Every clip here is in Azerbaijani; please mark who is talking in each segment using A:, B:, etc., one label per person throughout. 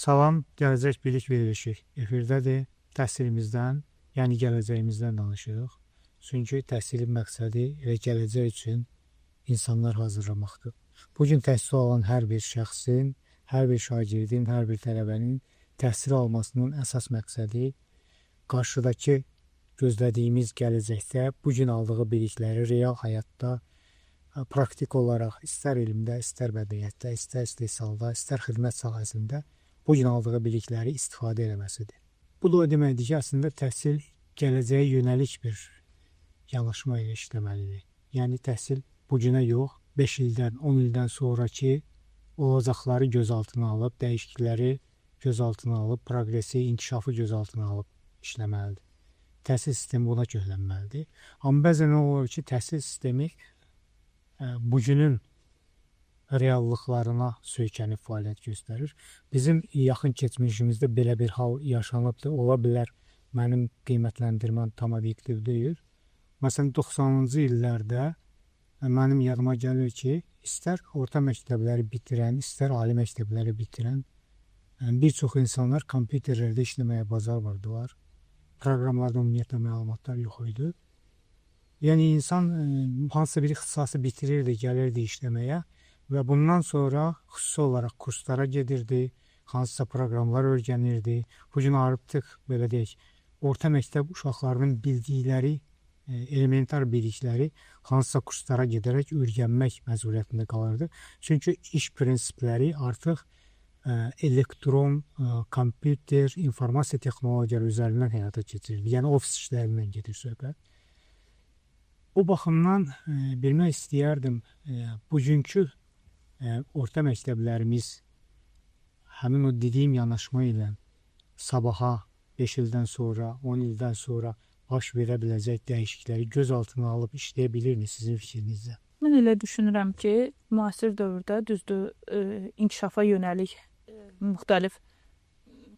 A: Salam, Gələcək Bilik Verilişi efirdədir. Təhsilimizdən, yəni gələcəyimizdən danışırıq. Çünki təhsilin məqsədi elə gələcək üçün insanlar hazırlamaqdır. Bu gün təhsil alan hər bir şəxsin, hər bir şagirdin, hər bir tələbənin təhsil almasının əsas məqsədi qarşıdakı gözlədiyimiz gələcəkdə bu gün aldığı bilikləri real həyatda praktik olaraq istər elmdə, istər bədəniyyətdə, istər istehsalda, istər xidmət sahəsində bu gün aldığı bilikləri istifadə eləməsidir. Bu da o deməkdir ki, əslində təhsil gələcəyə yönəlik bir yanaşma ilə işləməlidir. Yəni təhsil bu günə yox, 5 ildən, 10 ildən sonrakı olacaqları göz altına alıb, dəyişiklikləri göz altına alıb, proqresi, inkişafı göz altına alıb işləməlidir. Təhsil sistemi buna köklənməlidir. Amma bəzən olur ki, təhsil sistemi bugünün reallıqlarına söykənib fəaliyyət göstərir. Bizim yaxın keçmişimizdə belə bir hal yaşanıbdır. Ola bilər mənim qiymətləndirməm tam obyektiv deyil. Məsələn, 90-cı illərdə mənim yadıma gəlir ki, istər orta məktəbləri bitirən, istər ali məktəbləri bitirən bir çox insanlar kompüterlərdə işləməyə bacarmırdılar. Proqramlarda ümumiyyətlə məlumatlar yox idi. Yəni insan hansısa bir ixtisası bitirirdi, gəlirdi işləməyə və bundan sonra xüsusi olaraq kurslara gedirdi, hansısa proqramlar öyrənirdi. Bu gün artıq belə deyək, orta məktəb uşaqlarının bildikləri elementar bilikləri hansısa kurslara gedərək öyrənmək məcburiyyətində qalırdı. Çünki iş prinsipləri artıq elektron, kompüter, informasiya texnologiyaları üzərindən həyata keçirildi. Yəni ofis işlərindən gedir söhbət. O baxımdan bilmək istəyərdim, bugünkü orta məktəblərimiz həmin o dediyim yanaşma ilə sabaha 5 ildən sonra, 10 ildən sonra baş verə biləcək dəyişiklikləri göz altına alıb işləyə bilirmi sizin fikrinizdə?
B: Mən elə düşünürəm ki, müasir dövrdə düzdür, inkişafa yönəlik müxtəlif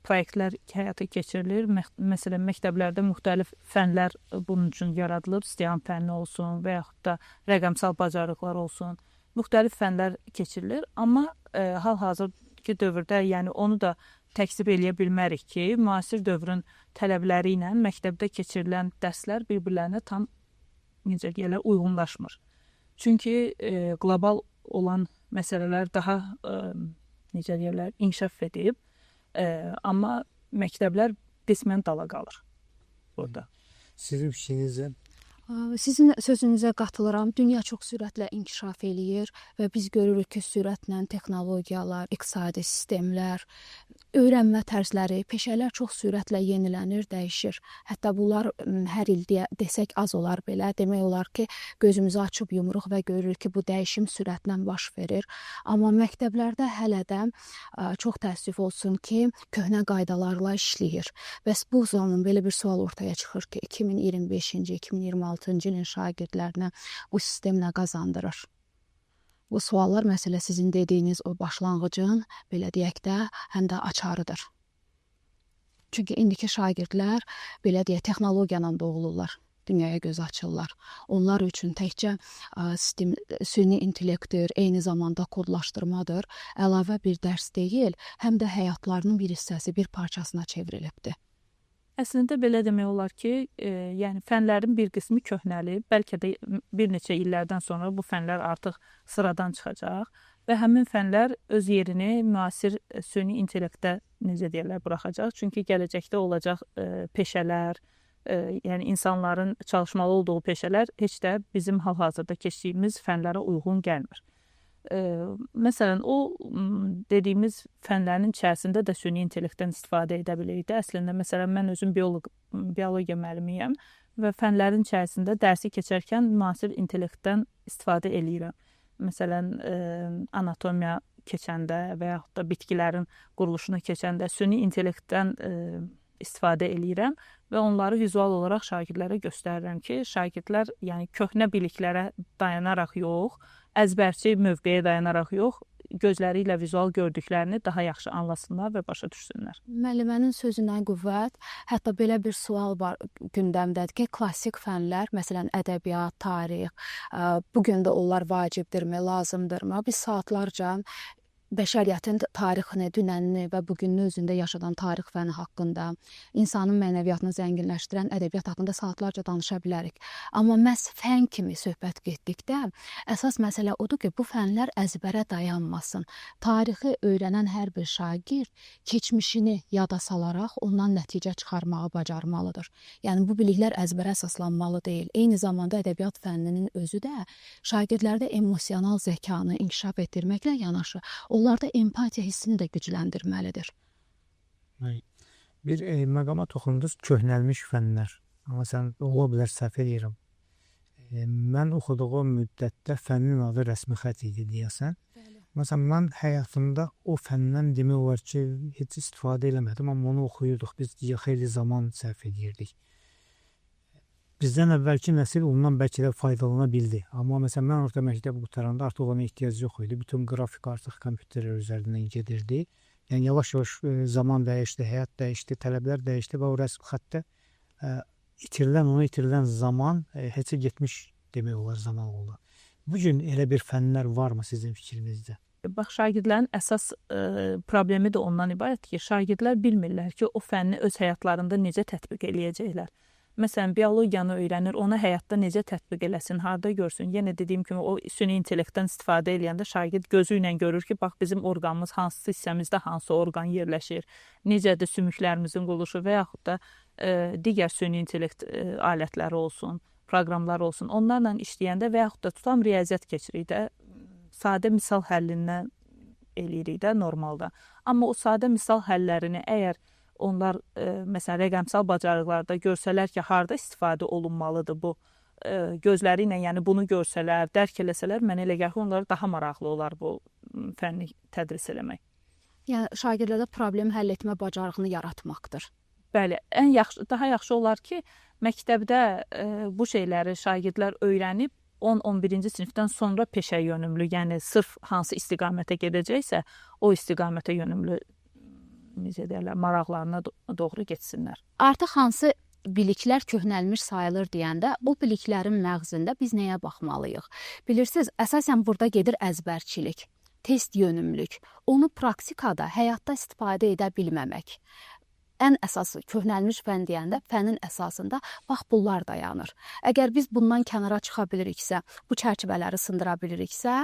B: proyektlər həyata keçirilir. Məsələn, məktəblərdə müxtəlif fənlər bunun üçün yaradılıb, STEAM fənni olsun və yaxud da rəqəmsal bacarıqlar olsun. Müxtəlif fənlər keçirilir, amma hal-hazırki dövrdə, yəni onu da təkzib eləyə bilmərik ki, müasir dövrün tələbləri ilə məktəbdə keçirilən dərslər bir-birlərinə tam, necə deyirlər, uyğunlaşmır. Çünki qlobal olan məsələlər daha, necə deyirlər, inkişaf edib, amma məktəblər qismən dala qalır burada.
A: Sizin fikrinizə?
C: Sizin sözünüzə qatılıram. Dünya çox sürətlə inkişaf eləyir və biz görürük ki, sürətlə texnologiyalar, iqtisadi sistemlər, öyrənmə tərzləri, peşələr çox sürətlə yenilənir, dəyişir. Hətta bunlar hər il desək az olar belə. Demək olar ki, gözümüzü açıb yumuruq və görürük ki, bu dəyişim sürətlə baş verir. Amma məktəblərdə hələ də çox təəssüf olsun ki, köhnə qaydalarla işləyir. Bəs bu zaman belə bir sual ortaya çıxır ki, 2025-ci, 2026-cı ilin şagirdlərinə bu sistem nə qazandırır? Bu suallar məsələ sizin dediyiniz o başlanğıcın, belə deyək də, həm də açarıdır. Çünki indiki şagirdlər, belə deyək, texnologiya ilə doğulurlar, dünyaya göz açırlar. Onlar üçün təkcə sistem, süni intellektdir, eyni zamanda kodlaşdırmadır, əlavə bir dərs deyil, həm də həyatlarının bir hissəsi, bir parçasına çevrilibdir.
B: Əslində belə demək olar ki, yəni fənlərin bir qismi köhnəlib, bəlkə də bir neçə illərdən sonra bu fənlər artıq sıradan çıxacaq və həmin fənlər öz yerini müasir süni intellektdə, necə deyirlər, buraxacaq. Çünki gələcəkdə olacaq peşələr, yəni insanların çalışmalı olduğu peşələr heç də bizim hal-hazırda keçdiyimiz fənlərə uyğun gəlmir. Məsələn, o dediyimiz fənlərin içərisində də süni intellektdən istifadə edə bilirik də. Əslində, məsələn, mən özüm biologiya müəllimiyəm və fənlərin içərisində dərsi keçərkən müasir intellektdən istifadə eləyirəm. Məsələn, anatomiya keçəndə və yaxud da bitkilərin quruluşuna keçəndə süni intellektdən istifadə eləyirəm və onları vizual olaraq şagirdlərə göstərirəm ki, şagirdlər, yəni köhnə biliklərə dayanaraq yox, əzbərçi mövqeyə dayanaraq yox, gözləri ilə vizual gördüklərini daha yaxşı anlasınlar və başa düşsünlər.
C: Müəllimənin sözünə qüvvət, hətta belə bir sual var gündəmdədir ki, klassik fənlər, məsələn, ədəbiyyat, tarix, bu gün də onlar vacibdirmi, lazımdırmı? Biz saatlarca Bəşəriyyətin tarixini, dünənini və bugününü özündə yaşadan tarix fənni haqqında, insanın mənəviyyatını zənginləşdirən ədəbiyyat haqqında saatlarca danışa bilərik. Amma məhz fənn kimi söhbət getdikdə, əsas məsələ odur ki, bu fənlər əzbərə dayanmasın. Tarixi öyrənən hər bir şagird keçmişini yada salaraq ondan nəticə çıxarmağı bacarmalıdır. Yəni bu biliklər əzbərə əsaslanmalı deyil. Eyni zamanda ədəbiyyat fənninin özü də şagirdlərdə emosional zəkanı inkişaf etdirməklə yanaşı, onlarda empatiya hissini də gücləndirməlidir.
A: Bir məqama toxundunuz, köhnəlmiş fənlər. Amma sən ola bilər səhv eləyirəm. Mən oxuduğum müddətdə fənnin adı rəsmi xətt idi deyəsən. Bəli. Məsələn, mən həyatımda o fəndən demək olar ki, heç istifadə eləmədim, amma onu oxuyurduq. Biz xeyli zaman sərf edirdik. Bizdən əvvəlki nəsil ondan bəlkə də faydalana bildi. Amma məsələn, mən orta məktəb qurtaranda artıq ona ehtiyac yox idi. Bütün qrafik artıq kompüterlər üzərindən gedirdi. Yəni yavaş-yavaş zaman dəyişdi, həyat dəyişdi, tələblər dəyişdi və o rəsm xəttdə itirilən zaman heçə getmiş demək olar zaman oldu. Bu gün elə bir fənlər varmı sizin fikrinizdə?
B: Bax, şagirdlərin əsas problemi də ondan ibarət ki, şagirdlər bilmirlər ki, o fənni öz həyatlarında necə tətbiq eləyəcəklər. Məsələn, biologiyanı öyrənir, onu həyatda necə tətbiq eləsin, harda görsün. Yenə dediyim kimi, o süni intellektdən istifadə eləyəndə şagird gözü ilə görür ki, bax, bizim orqanımız hansı hissəmizdə hansı orqan yerləşir, necədir sümüklərimizin quruluşu və yaxud da digər süni intellekt alətləri olsun, proqramlar olsun. Onlarla işləyəndə və yaxud da tutam riyaziyyat keçirik də, sadə misal həllindən eləyirik də normalda. Amma o sadə misal həllərini əgər onlar məsələn rəqəmsal bacarıqlarda görsələr ki, harda istifadə olunmalıdır bu gözləri ilə, yəni bunu görsələr, dərk eləsələr, mənə elə gəlir ki, onlara daha maraqlı olar bu fənni tədris eləmək.
C: Yəni şagirdlərdə problem həll etmə bacarığını yaratmaqdır.
B: Bəli, ən yaxşı, daha yaxşı olar ki, məktəbdə bu şeyləri şagirdlər öyrənib 10-11-ci sinifdən sonra peşə yönümlü, yəni sırf hansı istiqamətə gedəcəksə, o istiqamətə yönümlü, necə deyərlər, maraqlarına doğru getsinlər.
C: Artıq hansı biliklər köhnəlmiş sayılır deyəndə, o biliklərin məğzində biz nəyə baxmalıyıq? Bilirsiniz, əsasən burada gedir əzbərçilik, test yönümlük, onu praktikada, həyatda istifadə edə bilməmək. Ən əsası köhnəlmiş fənn deyəndə fənin əsasında bax bunlar dayanır. Əgər biz bundan kənara çıxa biliriksə, bu çərçivələri sındıra biliriksə,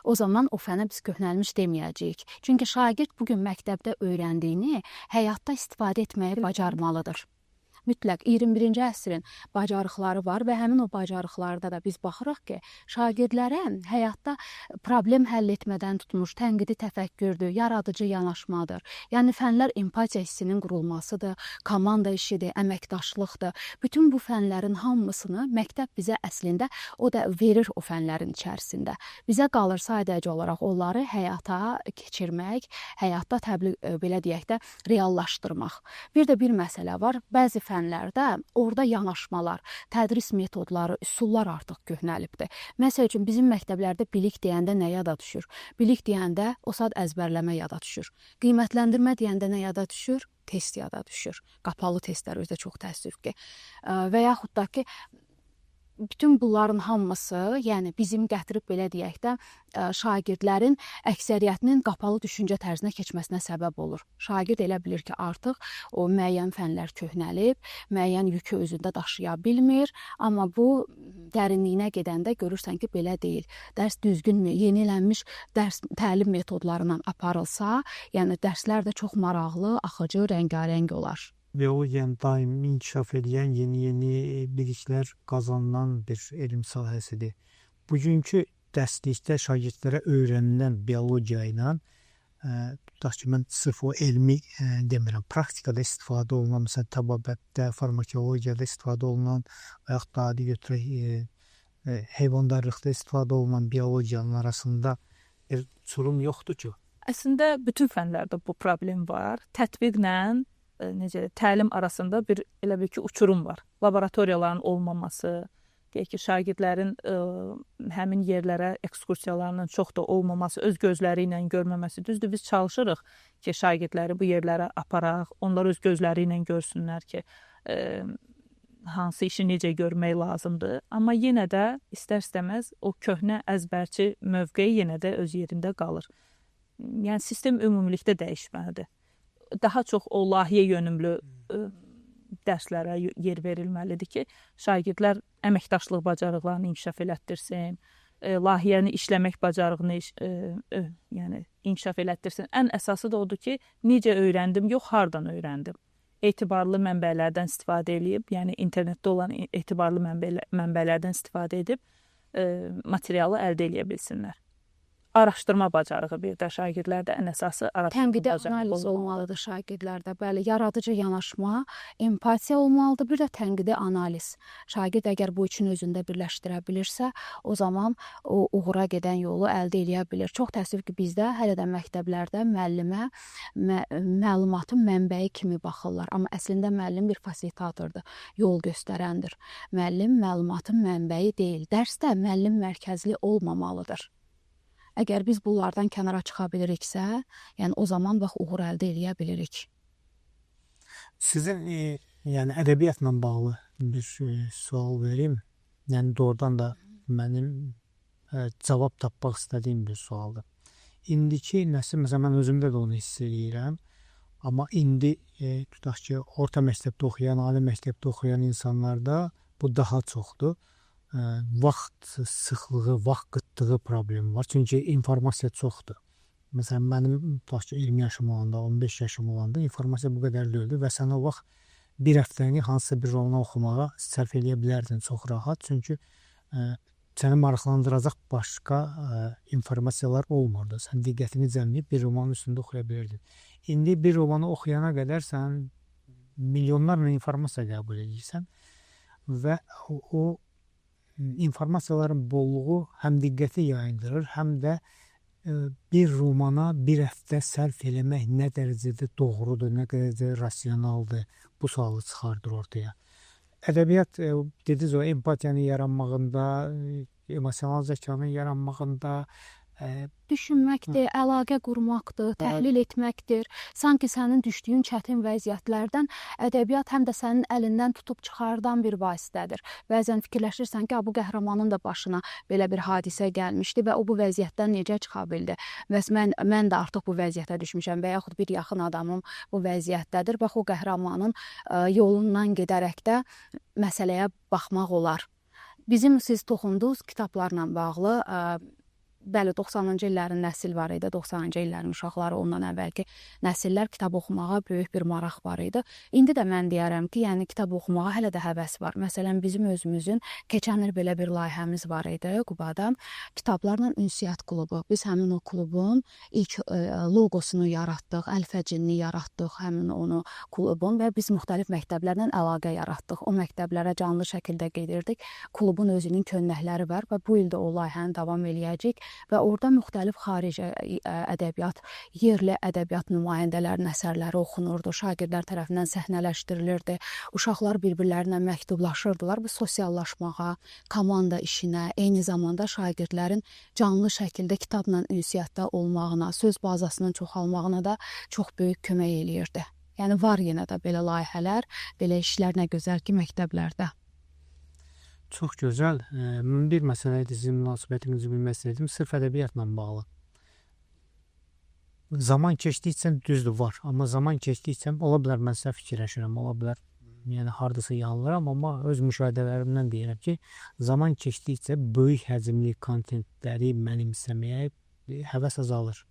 C: o zaman o fənə biz köhnəlmiş deməyəcəyik. Çünki şagird bugün məktəbdə öyrəndiyini həyatda istifadə etməyi bacarmalıdır. Mütləq 21-ci əsrin bacarıqları var və həmin o bacarıqlarda da biz baxırıq ki, şagirdlərə həyatda problem həll etmədən tutmuş tənqidi təfəkkürdür, yaradıcı yanaşmadır. Yəni fənlər empatiya hissinin qurulmasıdır, komanda işidir, əməkdaşlıqdır. Bütün bu fənlərin hamısını məktəb bizə əslində o da verir o fənlərin içərisində. Bizə qalır sadəcə olaraq onları həyata keçirmək, həyatda təbliğ, belə deyək də, reallaşdırmaq. Bir də bir məsələ var. Bəzi fənlərdə orada yanaşmalar, tədris metodları, üsullar artıq köhnəlibdir. Məsəl üçün, bizim məktəblərdə bilik deyəndə nə yada düşür? Bilik deyəndə o saat əzbərləmə yada düşür. Qiymətləndirmə deyəndə nə yada düşür? Test yada düşür. Qapalı testlər özü də çox təəssüf ki. Və yaxud da ki, bütün bunların hamısı, yəni bizim gətirib belə deyək də, şagirdlərin əksəriyyətinin qapalı düşüncə tərzinə keçməsinə səbəb olur. Şagird elə bilir ki, artıq o müəyyən fənlər köhnəlib, müəyyən yükü özündə daşıya bilmir, amma bu dərinliyinə gedəndə görürsən ki, belə deyil. Dərs düzgün, yenilənmiş dərs təlim metodlarından aparılsa, yəni dərslər də çox maraqlı, axıcı, rəngarəng olar.
A: Biologiyanın daimi inkişaf edən, yeni-yeni biliklər qazanılan bir elm sahəsidir. Bugünkü dərslikdə şagirdlərə öyrənilən biologiya ilə, tutaq ki, mən sırf o elmi demirəm, praktikada istifadə olunan, məsələn, təbabətdə, farmakologiyada istifadə olunan və yaxud da adi götürək, heyvandarlıqda istifadə olunan biologiyanın arasında bir uçurum yoxdur ki.
B: Əslində, bütün fənlərdə bu problem var. Tətbiqlə necə təlim arasında bir elə bir ki, uçurum var. Laboratoriyaların olmaması, deyək ki, şagirdlərin həmin yerlərə ekskursiyalarının çox da olmaması, öz gözləri ilə görməməsi. Düzdür, biz çalışırıq ki, şagirdləri bu yerlərə aparaq, onlar öz gözləri ilə görsünlər ki, hansı işi necə görmək lazımdır. Amma yenə də istər-istəməz o köhnə əzbərçi mövqeyi yenə də öz yerində qalır. Yəni sistem ümumilikdə dəyişməlidir. Daha çox o layihə yönümlü dərslərə yer verilməlidir ki, şagirdlər əməkdaşlıq bacarıqlarını inkişaf elətdirsin, layihəni işləmək bacarığını yəni inkişaf elətdirsin. Ən əsası da odur ki, necə öyrəndim, yox hardan öyrəndim. Etibarlı mənbələrdən istifadə eləyib, yəni internetdə olan etibarlı mənbələrdən istifadə edib materialı əldə eləyə bilsinlər. Araşdırma bacarığı bir də şagirdlərdə ən əsası araşdırma
C: Tənqidi
B: bacarığı
C: analiz olmalıdır şagirdlərdə. Bəli, yaradıcı yanaşma, empatiya olmalıdır, bir də tənqidi analiz. Şagird əgər bu üçünü özündə birləşdirə bilirsə, o zaman o uğura gedən yolu əldə eləyə bilir. Çox təəssüf ki, bizdə hələ də məktəblərdə müəllimə məlumatın mənbəyi kimi baxırlar. Amma əslində müəllim bir fasilitatordur, yol göstərəndir. Müəllim məlumatın mənbəyi deyil. Dərsdə müəllim mərkəzli olmamalıdır. Əgər biz bunlardan kənara çıxa biliriksə, yəni o zaman bax uğur əldə eləyə bilirik.
A: Sizin yəni ədəbiyyatla bağlı bir sual verim. Yəni doğrudan da mənim cavab tapmaq istədiyim bir sualdır. İndiki nəsil, məsələn mən özümdə də onu hiss eləyirəm. Amma indi tutaq ki, orta məktəbdə oxuyan, ali məktəbdə oxuyan insanlarda bu daha çoxdur. Vaxt sıxlığı, vaxt qıtlığı problemi var. Çünki informasiya çoxdur. Məsələn, mənim tutaq ki, 20 yaşım olanda, 15 yaşım olanda informasiya bu qədər deyildi və sən o vaxt bir həftəni hansısa bir romanı oxumağa sərf eləyə bilərdin çox rahat. Çünki səni maraqlandıracaq başqa informasiyalar olmurdu. Sən diqqətini cəmləyib bir romanın üstündə oxuya bilirdin. İndi bir romanı oxuyana qədər sən milyonlarla informasiya qəbul edirsən və o informasiyaların bolluğu həm diqqəti yayındırır, həm də bir romana bir həftə sərf eləmək nə dərəcədə doğrudur, nə dərəcədə rasionaldır, bu sualı çıxardır ortaya. Ədəbiyyat, dediniz o, empatiyanın yaranmağında, emosional zəkanın yaranmağında,
C: düşünməkdir, əlaqə qurmaqdır, təhlil etməkdir. Sanki sənin düşdüyün çətin vəziyyətlərdən ədəbiyyat həm də sənin əlindən tutub çıxardan bir vasitədir. Bəzən fikirləşirsən ki, bu qəhrəmanın da başına belə bir hadisə gəlmişdi və o bu vəziyyətdən necə çıxa bildi? Bəs mən də artıq bu vəziyyətə düşmüşəm və yaxud bir yaxın adamım bu vəziyyətdədir. Bax, o qəhrəmanın yolundan gedərək də məsələyə baxmaq olar. Bizim siz toxunduğunuz kitablarla bağlı bəli, 90-cı illərin nəsil var idi, 90-cı illərin uşaqları, ondan əvvəlki nəsillər kitab oxumağa böyük bir maraq var idi. İndi də mən deyərəm ki, yəni kitab oxumağa hələ də həvəs var. Məsələn, bizim özümüzün keçən il belə bir layihəmiz var idi Qubada. Kitablarla ünsiyyət klubu. Biz həmin o klubun ilk loqosunu yaratdıq, əlfəcinini yaratdıq həmin onu klubun və biz müxtəlif məktəblərlə əlaqə yaratdıq. O məktəblərə canlı şəkildə gedirdik. Klubun özünün könnəkləri var və bu il də o layihəni davam eləyəcək. Və orada müxtəlif xarici ədəbiyyat, yerli ədəbiyyat nümayəndələrinin əsərləri oxunurdu, şagirdlər tərəfindən səhnələşdirilirdi, uşaqlar bir-birlərinə məktublaşırdılar. Bu sosiallaşmağa, komanda işinə, eyni zamanda şagirdlərin canlı şəkildə kitabla ünsiyyətdə olmağına, söz bazasının çoxalmağına da çox böyük kömək eləyirdi. Yəni var yenə də belə layihələr, belə işlər nə gözəl ki, məktəblərdə.
A: Çox gözəl. Bir məsələ idi, sizin münasibətinizi bilmək istəyirdim. Sırf ədəbiyyatla bağlı. Zaman keçdikcə düzdür, var. Amma zaman keçdikcə ola bilər mən səhv fikirləşirəm, ola bilər yəni hardasa yanılıram, amma öz müşahidələrimdən deyirəm ki, zaman keçdikcə böyük həcmli kontentləri mənimsəməyə həvəs azalır.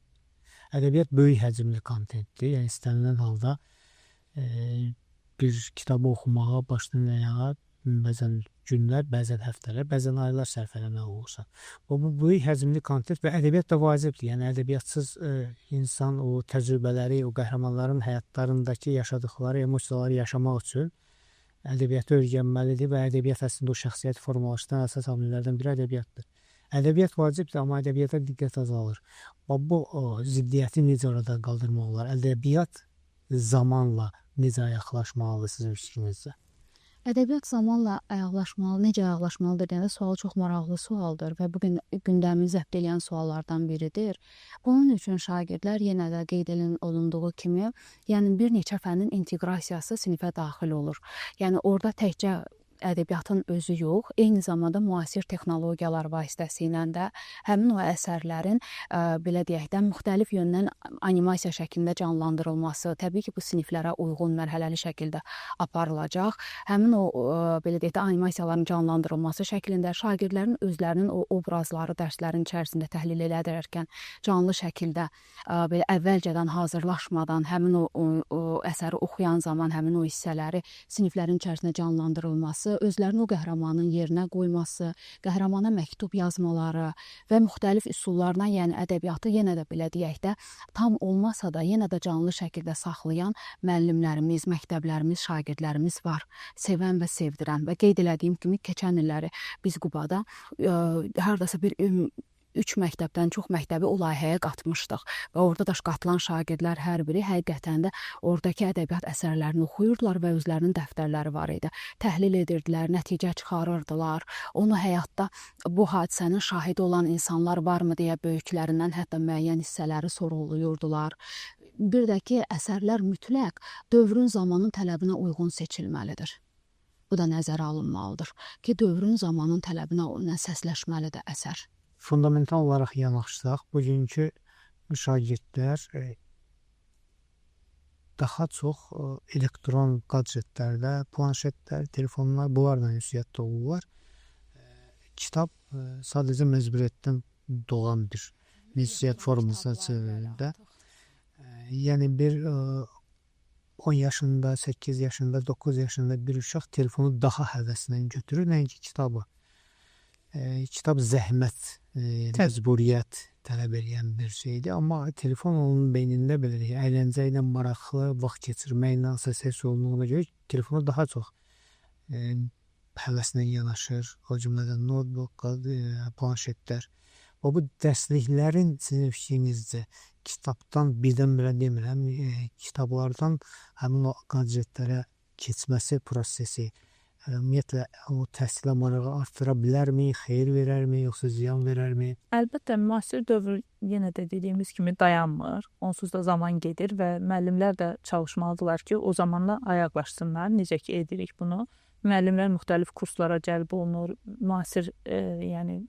A: Ədəbiyyat böyük həcmli kontentdir. Yəni istənilən halda bir kitabı oxumağa başdan ayağa bəzən günlər, bəzən həftələr, bəzən aylar sərf eləmək olursa. Bu böyük həcmli kontent və ədəbiyyat da vacibdir. Yəni ədəbiyyatsız insan o təcrübələri, o qəhrəmanların həyatlarındakı yaşadıkları emosiyaları yaşamaq üçün ədəbiyyatı öyrənməlidir və ədəbiyyat əslində o şəxsiyyəti formalaşdıran əsas amillərdən biri ədəbiyyatdır. Ədəbiyyat vacibdir, amma ədəbiyyata diqqət azalır. Və bu ziddiyyəti necə oradan qaldırmaq olar? Ədəbiyyat zamanla necə ayaqlaşmalıdır sizin fikrinizcə?
C: Ədəbiyyat zamanla ayaqlaşmalı, necə ayaqlaşmalıdır deyəndə sual çox maraqlı sualdır və bugün gündəmi zəbt eləyən suallardan biridir. Bunun üçün şagirdlər yenə də qeyd olunduğu kimi, yəni bir neçə fənnin inteqrasiyası sinifə daxil olur. Yəni orada təkcə ədəbiyyatın özü yox, eyni zamanda müasir texnologiyalar vasitəsilə də həmin o əsərlərin belə deyək də müxtəlif yöndən animasiya şəklində canlandırılması, təbii ki, bu siniflərə uyğun mərhələli şəkildə aparılacaq. Həmin o belə deyək də animasiyaların canlandırılması şəklində şagirdlərin özlərinin o obrazları dərslərin içərisində təhlil edərkən canlı şəkildə belə əvvəlcədən hazırlaşmadan həmin o əsəri oxuyan zaman həmin o hissələri siniflərin içərisində canlandırılması, özlərini o qəhrəmanın yerinə qoyması, qəhrəmana məktub yazmaları və müxtəlif üsullarla, yəni ədəbiyyatı yenə də belə deyək də tam olmasa da yenə də canlı şəkildə saxlayan müəllimlərimiz, məktəblərimiz, şagirdlərimiz var. Sevən və sevdirən və qeyd elədiyim kimi keçən illəri biz Qubada hardasa bir 3 məktəbdən çox məktəbi o layihəyə qatmışdıq və orada da qatılan şagirdlər hər biri həqiqətən də oradakı ədəbiyyat əsərlərini oxuyurdular və özlərinin dəftərləri var idi. Təhlil edirdilər, nəticə çıxarırdılar. Onu həyatda bu hadisənin şahidi olan insanlar varmı deyə böyüklərindən hətta müəyyən hissələri sorğuluyurdular. Bir də ki, əsərlər mütləq dövrün, zamanın tələbinə uyğun seçilməlidir. Bu da nəzərə alınmalıdır ki, dövrün, zamanın tələbinə səsləşməlidir əsər.
A: Fundamental olaraq yanaşsaq, bugünkü şagirdlər daha çox elektron gadgetlərdə, planşetlər, telefonlar, bunlarla ünsiyyətdə olurlar. Kitab sadəcə məcburiyyətdən doğan bir ünsiyyət formasına çevrildi. Yəni bir 10 yaşında, 8 yaşında, 9 yaşında bir uşaq telefonu daha həvəslə götürür, nəinki kitabı. Kitab zəhmət, məcburiyyət tələb eləyən bir şeydir. Amma telefon onun beynində belə deyək, əyləncə ilə, maraqlı vaxt keçirməklə assosiasiya olunduğuna görə telefona daha çox həvəslə yanaşır. O cümlədən notebook, planşetlər. Və bu dərsliklərin sizin fikrinizcə kitabdan birdən-birə demirəm, kitablardan həmin o gadgetlərə keçməsi prosesi ümumiyyətlə o təhsilə marağı artıra bilərmi, xeyir verərmi, yoxsa ziyan verərmi?
B: Əlbəttə, müasir dövr yenə də dediyimiz kimi dayanmır. Onsuz da zaman gedir və müəllimlər də çalışmalıdırlar ki, o zamanla ayaqlaşsınlar. Necə ki edirik bunu. Müəllimlər müxtəlif kurslara cəlb olunur, müasir yəni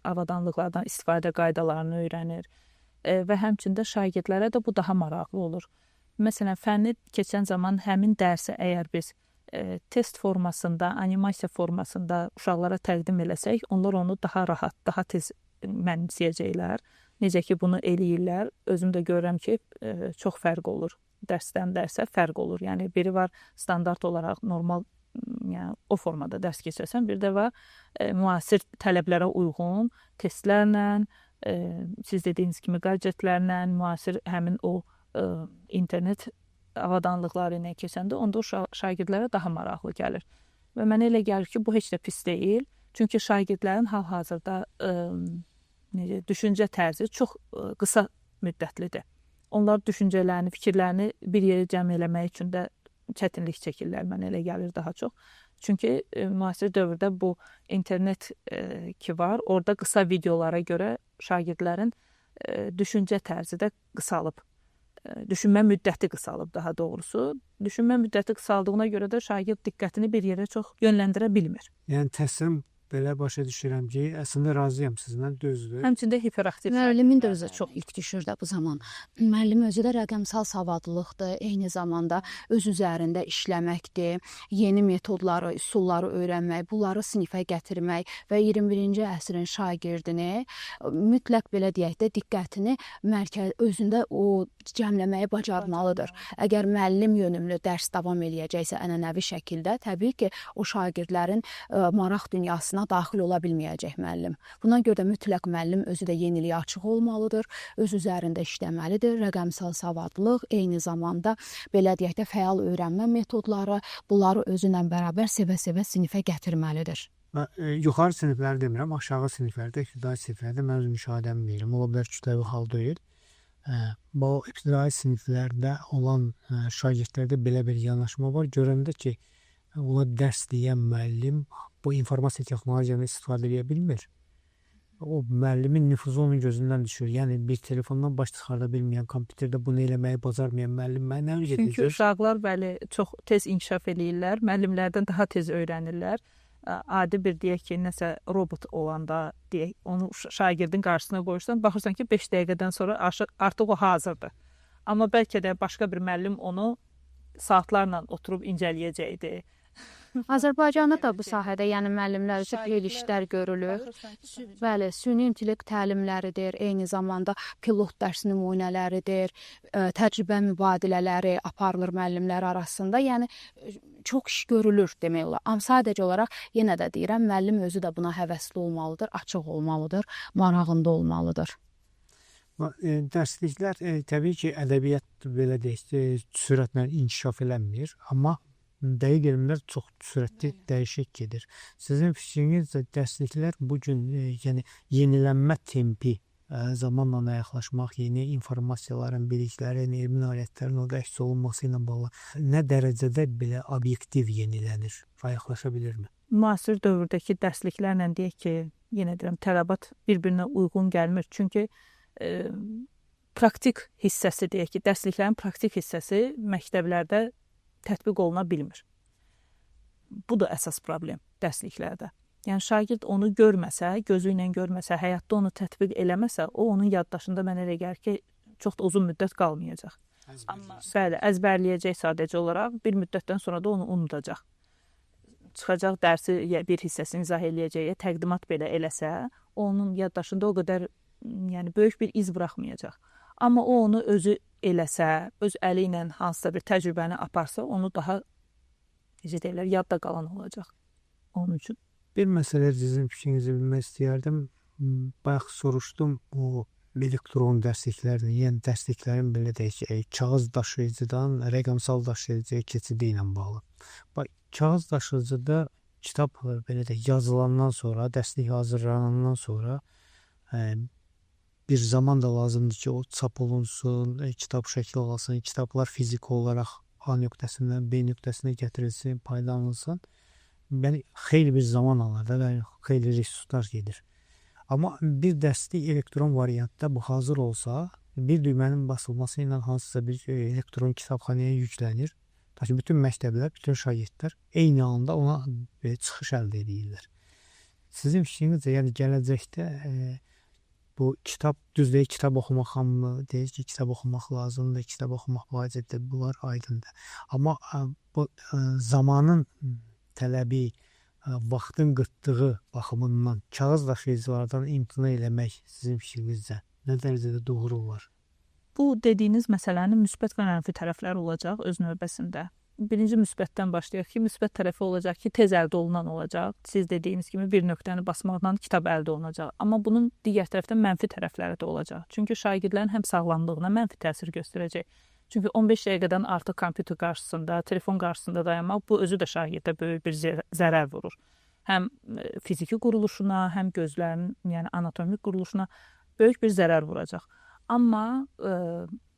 B: avadanlıqlardan istifadə qaydalarını öyrənir və həmçində şagirdlərə də bu daha maraqlı olur. Məsələn, fənni keçən zaman həmin dərsi əgər biz test formasında, animasiya formasında uşaqlara təqdim eləsək, onlar onu daha rahat, daha tez mənimsəyəcəklər. Necə ki bunu eləyirlər, özüm də görürəm ki, çox fərq olur. Dərsdən dərsə fərq olur. Yəni biri var standart olaraq normal, yəni o formada dərs keçərsən, bir də var müasir tələblərə uyğun testlərlə, siz dediyiniz kimi gadgetlərlə, müasir həmin o internet avadanlıqları ilə keçəndə onda o şagirdlərə daha maraqlı gəlir. Və mənə elə gəlir ki, bu heç də pis deyil. Çünki şagirdlərin hal-hazırda düşüncə tərzi çox qısa müddətlidir. Onlar düşüncələrini, fikirlərini bir yerə cəm eləmək üçün də çətinlik çəkirlər, mənə elə gəlir daha çox. Çünki müasir dövrdə bu internet ki var, orada qısa videolara görə şagirdlərin düşüncə tərzi də qısalıb. Düşünmə müddəti qısalıb daha doğrusu. Düşünmə müddəti qısaldığına görə də şagird diqqətini bir yerə çox yönləndirə bilmir.
A: Yəni təhsilin belə başa düşürəm ki, əslində razıyam sizinlə, düzdür.
B: Həmçində hiperaktiv.
C: Müəllimin də özü çox yük düşür də bu zaman. Müəllim özü də rəqəmsal savadlılıqdır, eyni zamanda öz üzərində işləməkdir, yeni metodları, üsulları öyrənmək, bunları sinifə gətirmək və 21-ci əsrin şagirdini mütləq belə deyək də diqqətini mərkəz özündə o cəmləməyi bacarmalıdır. Əgər müəllim yönümlü dərs davam eləyəcəksə ənənəvi şəkildə, təbii ki, o şagirdlərin maraq dünyasına daxil ola bilməyəcək müəllim. Buna görə də mütləq müəllim özü də yeniliyə açıq olmalıdır, öz üzərində işləməlidir. Rəqəmsal savadlılıq, eyni zamanda belə deyək də fəal öyrənmə metodları, bunları özü ilə bərabər sevə-sevə sinifə gətirməlidir.
A: Yuxarı sinifləri demirəm, aşağı siniflərdə, ibtidai siniflərdə mən öz müşahidəmi deyirəm. Ola bilər kütləvi hal deyil. Bu ibtidai siniflərdə olan şagirdlərdə belə bir yanaşma var. Görəndə ki, ona dərs deyən müəllim bu informasiya texnologiyalarını istifadə edə bilmir. O müəllimin nüfuzu onun gözündən düşür. Yəni bir telefondan baş çıxarda bilməyən, kompüterdə bunu eləməyi bacarmayan müəllim mənə nə
B: Çünki
A: öyrədəcək?
B: uşaqlar bəli çox tez inkişaf eləyirlər, müəllimlərdən daha tez öyrənirlər. Adi bir deyək ki, nəsə robot olanda deyək, onu şagirdin qarşısına qoyursan, baxırsan ki, 5 dəqiqədən sonra artıq o hazırdır. Amma bəlkə də başqa bir müəllim onu saatlarla oturub incələyəcəkdi.
C: Azərbaycanda da bu sahədə, yəni müəllimlər üçün xeyli işlər görülür. Bəli, süni intellekt təlimləridir, eyni zamanda pilot dərs nümunələridir, təcrübə mübadilələri aparılır müəllimlər arasında. Yəni çox iş görülür demək olar. Amma sadəcə olaraq yenə də deyirəm, müəllim özü də buna həvəsli olmalıdır, açıq olmalıdır, marağında olmalıdır.
A: Dərsliklər təbii ki, ədəbiyyat belə deyək, sürətlə inkişaf eləmir, amma dəqiq elmlər çox sürətli dəyişik gedir. Sizin fikrinizcə dərsliklər bu gün, yəni yenilənmə tempi, zamanla ayaqlaşmaq, yeni informasiyaların, biliklərin, elmi nailiyyətlərin orada əks olunması ilə bağlı nə dərəcədə belə obyektiv yenilənir, ayaqlaşa bilirmi?
B: Müasir dövrdəki dərsliklərlə deyək ki, yenə deyirəm, tələbat bir-birinə uyğun gəlmir. Çünki praktik hissəsi deyək ki, dərsliklərin praktik hissəsi məktəblərdə tətbiq oluna bilmir. Bu da əsas problem dərsliklərdə. Yəni şagird onu görməsə, gözü ilə görməsə, həyatda onu tətbiq eləməsə, o onun yaddaşında mənə elə gəlir ki, çox da uzun müddət qalmayacaq. Amma bəli, əzbərləyəcək sadəcə olaraq, bir müddətdən sonra da onu unudacaq. Çıxacaq dərsi bir hissəsini izah eləyəcək, təqdimat belə eləsə, onun yaddaşında o qədər, yəni böyük bir iz buraxmayacaq. Amma o onu özü eləsə, öz əli ilə hansısa bir təcrübəni aparsa, onu daha, necə deyirlər, yadda qalan olacaq onun üçün.
A: Bir məsələ sizin fikrinizi bilmək istəyərdim. Bayaq soruşdum, o elektron dərsliklərlə, yəni dərsliklərin belə deyək ki, kağız daşıyıcıdan rəqəmsal daşıyıcıya keçidi ilə bağlı. Bax, kağız daşıyıcıda kitab belə deyək, yazılandan sonra, dərslik hazırlanandan sonra bir zaman da lazımdır ki, o çap olunsun, kitab şəkli alsın, kitablar fiziki olaraq A nöqtəsindən B nöqtəsinə gətirilsin, paylanılsın. Yəni, xeyli bir zaman alır da, yəni, xeyli resurslar gedir. Amma bir dərslik elektron variantda bu hazır olsa, bir düymənin basılması ilə hansısa bir elektron kitabxanaya yüklənir. Ta ki, bütün məktəblər, bütün şagirdlər eyni anda ona çıxış əldə edirlər. Sizin fikrinizcə, yəni gələcəkdə bu kitab, düz deyil, kitab oxumaq hamı deyir ki, kitab oxumaq lazımdır, kitab oxumaq vacibdir, bunlar aydındır. Amma bu zamanın tələbi, vaxtın qıtlığı baxımından kağız daşıyıcılardan imtina eləmək sizin fikrinizcə nə dərəcədə doğru olar?
B: Bu dediyiniz məsələnin müsbət və mənfi tərəfləri olacaq öz növbəsində. Birinci müsbətdən başlayaq ki, müsbət tərəfi olacaq ki, tez əldə olunan olacaq. Siz dediyiniz kimi bir nöqtəni basmaqla kitab əldə olunacaq. Amma bunun digər tərəfdən mənfi tərəfləri də olacaq. Çünki şagirdlərin həm sağlamlığına mənfi təsir göstərəcək. Çünki 15 dəqiqədən artıq kompüter qarşısında, telefon qarşısında dayanmaq bu özü də şagirdə böyük bir zərər vurur. Həm fiziki quruluşuna, həm gözlərinin, yəni anatomik quruluşuna böyük bir zərər vuracaq. Amma